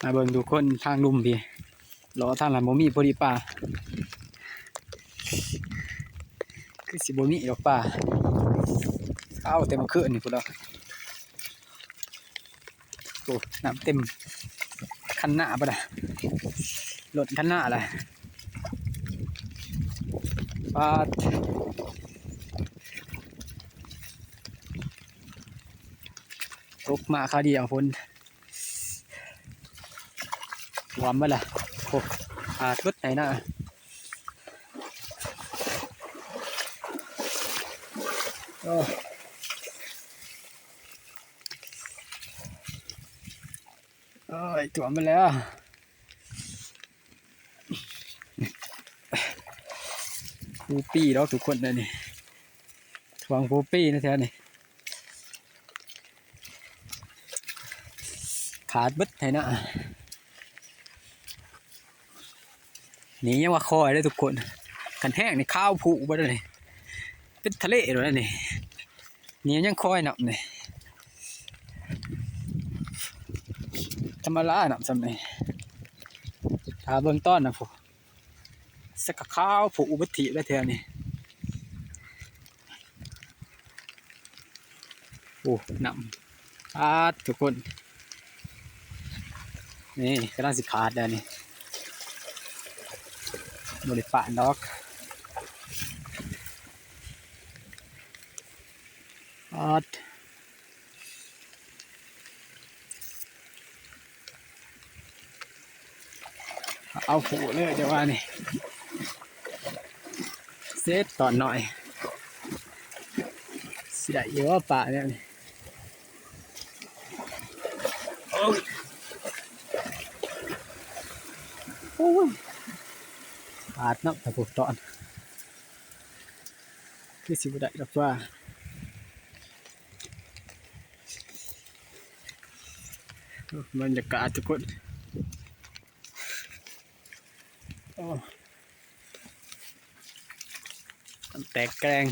ມາເບິ່ງທຸກຄົນ ທາງລຸ່ມພີ້ ເລາະທາງນັ້ນບໍ່ມີພໍດີປາ ຄືຊິບໍ່ມີດອກປາ ເອົາແຕ່ມື້ຄືນນີ້ພຸ້ນດອກ. ໂອ້ ນ້ຳເຕັມຄັນນາພຸ້ນນະ ລົ້ນຄັນນາລະ ປາດ ຕົກມາຄາວດຽວພຸ້ນ ຖ້ວມເບິດລະ ໂອ້ ຂາດເບິດໄຖນາ ໂອ້ ໂອ້ຍ ຖ້ວມເບິດແລ້ວ ຜູ້ປີດອກທຸກຄົນເດີນີ້ ຖ້ວມຜູ້ປີນະແຖວນີ້ ຂາດເບິດໄຖນາ ນີ້ຍັງວ່າຄ່ອຍເດີທຸກຄົນ ຄັນແຫ້ງນີ້ຂາວຜຸເບິດເລີຍ ເປັນທະເລໂລດນີ້ ນີ້ຍັງຄ່ອຍນ້ຳນີ້ ທຳມະດານ້ຳຊ່ຳນີ້ ຖ້າເບິ່ງຕອນນະພຸ້ນ ສະກະຂາວຜຸເບິດທີບແລ້ວແຖວນີ້ ໂອ້ ນ້ຳ ປາດ ທຸກຄົນ ນີ້ກຳລັງຊິຂາດແລ້ວນີ້ ບໍ່ໄດ້ປານດອກ ອາດ ເອົາຜູ້ເລີຍ ຈະວ່ານີ້ ເສັດຕອນໜ້ອຍ ຊິໄດ້ຢູ່ບໍ່ປາແນວນີ້ ໂອ້ຍ ໂອ້ຍ ຂາດເນາະ ຖ້າຜູ້ຕອນ ຄືຊິບໍ່ໄດ້ດອກວ່າ ໂອ້ ບັນຍາກາດທຸກຄົນ ໂອ້ ນ້ຳແຕກແກງ